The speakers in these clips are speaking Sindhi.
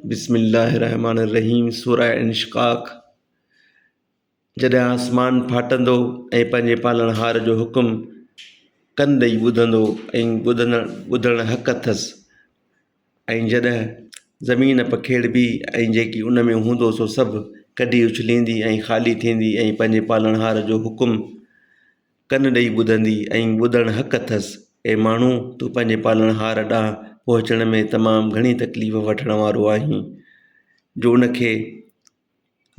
بسم الله الرحمٰن الرحيم سوره انشقاق جڏهن آسمان ڦاٽندو ۽ پنهنجي پالڻهار جو حڪم ڪن ڏئي ٻڌندو ۽ ٻڌندڙ ٻڌڻ حق اٿس ۽ جڏهن زمين پکيڙبي ۽ جيڪي ان ۾ هوندو سو سڀ ڪڍي اڇليندي ۽ خالي ٿيندي ۽ پنهنجي پالڻهار جو حڪم ڪن ڏئي ٻڌندي ۽ ٻڌڻ حق اٿس. اي ماڻهو! تون پنهنجي پالڻهار ڏانهن پهچڻ ۾ تمام گهڻي تڪليف وٺڻ وارو آهين، جو ان کي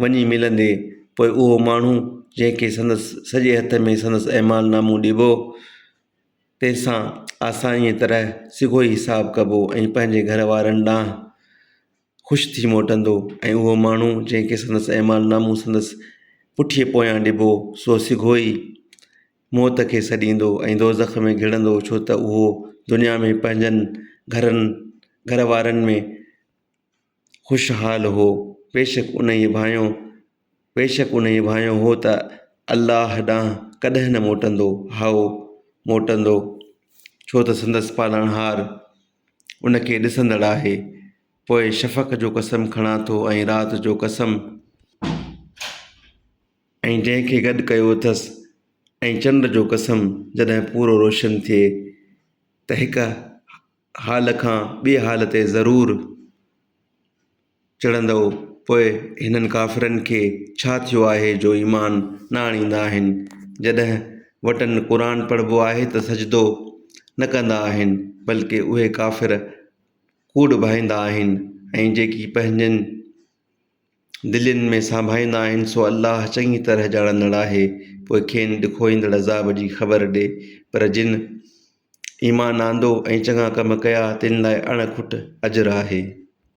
وڃي ملندين. پوء اهو ماڻهو جنهن کي سندس سڄي هٿ ۾ سندس اعمال نامو ڏبو، تنهن سان آسانيء طرح سگهو ئي حساب ڪبو ۽ پنهنجي گهر وارن ڏانهن خوش ٿي موٽندو ۽ اهو ماڻهو جنهن کي سندس اعمال نامو سندس پٺيء پويان ڏبو سو سگهو ئي موت کي سڏيندو ۽ دوزخ ۾ گهڙندو ڇو ته اهو دنيا ۾ پنهنجن گهرن گهر وارن ۾ خوشحال هو بيشڪ انهيء ڀانيو بيشڪ انهيء ڀانيو هو ته الله ڏانهن ڪڏهن نه موٽندو هائو موٽندو ڇو ته سندس پالڻهار ان کي ڏسندڙ آهي. پوء شفق جو قسم کڻان ٿو ۽ رات جو قسم ۽ جنهن کي گڏ ڪيو اٿس ۽ چنڊ جو قسم جڏهن پورو روشن ٿئي ته هڪ حال کان ٻئي حال تي ضرور چڙهندؤ پوء هنن ڪافرن کي ڇا ٿيو آهي جو ايمان نه آڻيندا آهن جڏهن وٽن قرآن پڙهبو آهي ته سجدو نه ڪندا آهن بلڪه اهي ڪافر ڪوڙ ڀائيندا آهن ۽ جيڪي پنهنجن دلين ۾ سانڀائيندا آهن سو الله چڱي طرح ڄاڻندڙ آهي پوء کين ڏکوئيندڙ عذاب جي خبر ڏي پر جن ايمان آندو ۽ چڱا ڪم ڪيا تن لاء اڻ کٽ اجر آهي.